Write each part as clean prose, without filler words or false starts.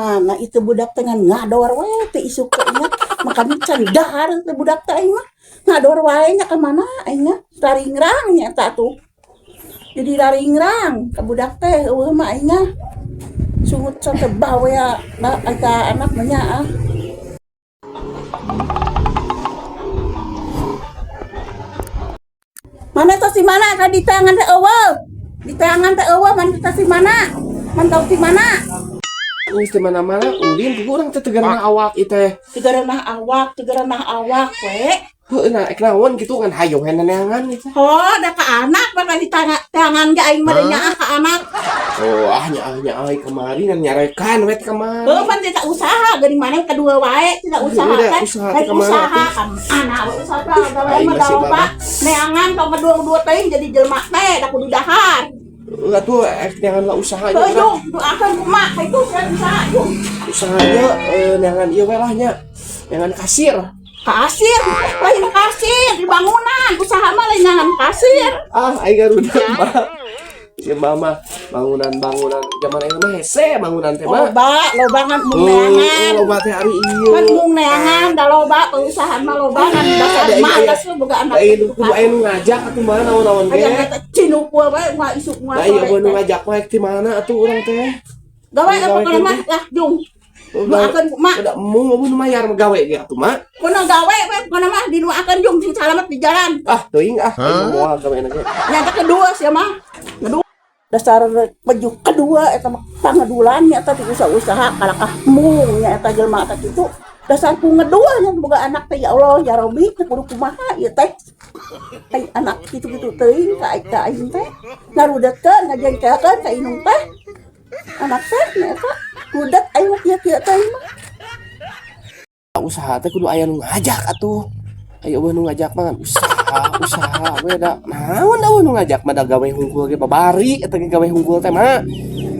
Mana itu budak teh ngan ngador we teh isuk teh nya. Makanya can dahar teh budak teh aing mah. Ngador wae nya ka mana aing mah. Raringrang nya eta tuh. Jadi raringrang ka budak teh eueuh mah aing mah. Sungut teh bawea da eta anak mah nya ah. Mana tas di mana ka di tangan teh eueuh. Di tangan teh eueuh mana tas di mana? Mantau di mana? Geus di mana-mana ulin kudu urang teh tegeranah awak ieu teh. Tegeranah awak we. Heueuh nah ek naon kitu ngan hayo we neneangan ieu teh. Oh, da ka anak mah di tangan tangan ge aing mah nyaah ka anak. Oh, ah nyaah nyaah kamari ngan nyarekan we teh kamari. Heuh pan tidak usaha geuning maneh kadua wae tidak usaha Udah, teh. usaha teh Lain kamana usaha teh? ka mana we usaha teh gawe Aing mah masih da loba. mama. Neangan tong kedua-dua teuing jadi jelema teh da kudu dahar. Heueuh atuh ek neangan lah usahanya Heuh urang. jung, doakeun ku mak ka itu sia usaha jung. Usahanya neangan ieu we lah nya. Neangan kasir. Kasir, lain kasir di bangunan, usaha mah lain neangan kasir. Ah, aing garuda mah. Si mama bangunan-bangunan zaman ayeuna mah hese bangunan teh mah. Loba, loba ngan mung Oh, neangan. loba teh ari ieu. Kan mung neangan da loba perusahaan mah loba ngan dasar Da, iya, mah iya. das boga anak. Da ieu kudu aya nu ngajak atuh mah naon-naon ge. Hayang eta cinuk we mah isuk mah. Da ieu nu ngajak mah ti mana atuh urang teh? Gawe apa Gawe kana mah teh. lah jung. Doakeun ku mak. Udah mung nu mayar mah gawe ge atuh mah. Kuna gawe we kana mah dinuakeun jung sing salamet di jalan. Ah, teuing ah, aing moal gawe na ge. Nyata kedua sia mah. Kedua dasar peju kedua eta mah pangedulan nya eta ti usaha-usaha kalakah mung nya eta jelema eta kitu. Dasar ku ngedua nya boga anak teh ya Allah ya Robi teh kudu kumaha ieu teh. Ai anak kitu-kitu teuing ka ka aing teh. Ngarudetkeun ngajengkelkeun ka indung teh. Anak teh nya eta rudet aing mah kieu-kieu teh mah. Usaha teh kudu aya nu ngajak atuh. Aya eueuh nu ngajak mah usaha, usaha we da. Naon eueuh nu ngajak mah da gawe hungkul ge babari eta ge gawe hungkul teh mah.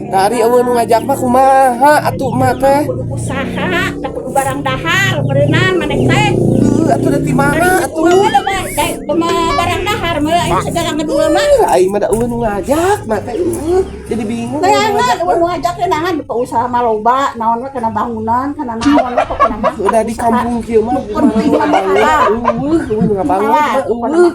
Da ari eueuh nu ngajak mah kumaha atuh mah teh. Kudu usaha, da kudu barang dahar meureunan maneh teh. Heuh atuh da ti mana atuh? Barang dahar mah aing segala ngedua mah. Aing mah da eueuh nu ngajak mah teh eueuh. Jadi bingung. Neangan, eueuh nu ngajak teh nangan di usaha mah loba, naon we kana bangunan, kana naon we pokona mah. Udah di kampung kieu mah Penting nu ngabangun. Eueuh, eueuh nu ngabangun mah eueuh.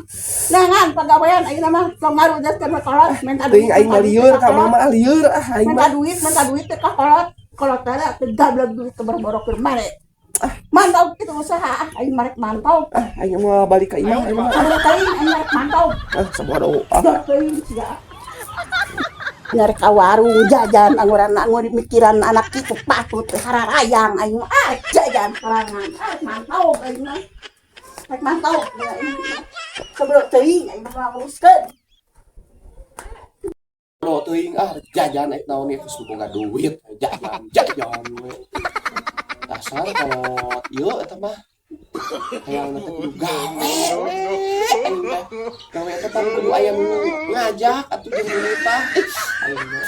Nangan pagawean ayeuna mah tong ngarudetkeun we kolot minta duit. Teuing aing mah lieur ka mama lieur ah aing Minta mah. duit, minta duit teh ka kolot. Kolot teh teh gablek duit teh borokkeun mare. Mantau kitu usaha ah aing marek mantau. Ah aing mah balik ka imah aing mah. Sabodo teuing aing marek mantau. Ah sabodo ah. Teuing siga. Nyari ka warung jajan angguran anggur mikiran anak kitu patut teh hararayang aing mah ah jajan sorangan ah mantau aing mah. Rek mantau sabodo teuing aing mah nguruskeun. Lo teuing ah jajan ek naon ieu geus boga duit jajan jajan we. Dasar kolot ieu eta mah. Hayang teh kudu gawe we. Aing teh gawe teh pan kudu aya nu ngajak atuh jeung nitah. Aing mah.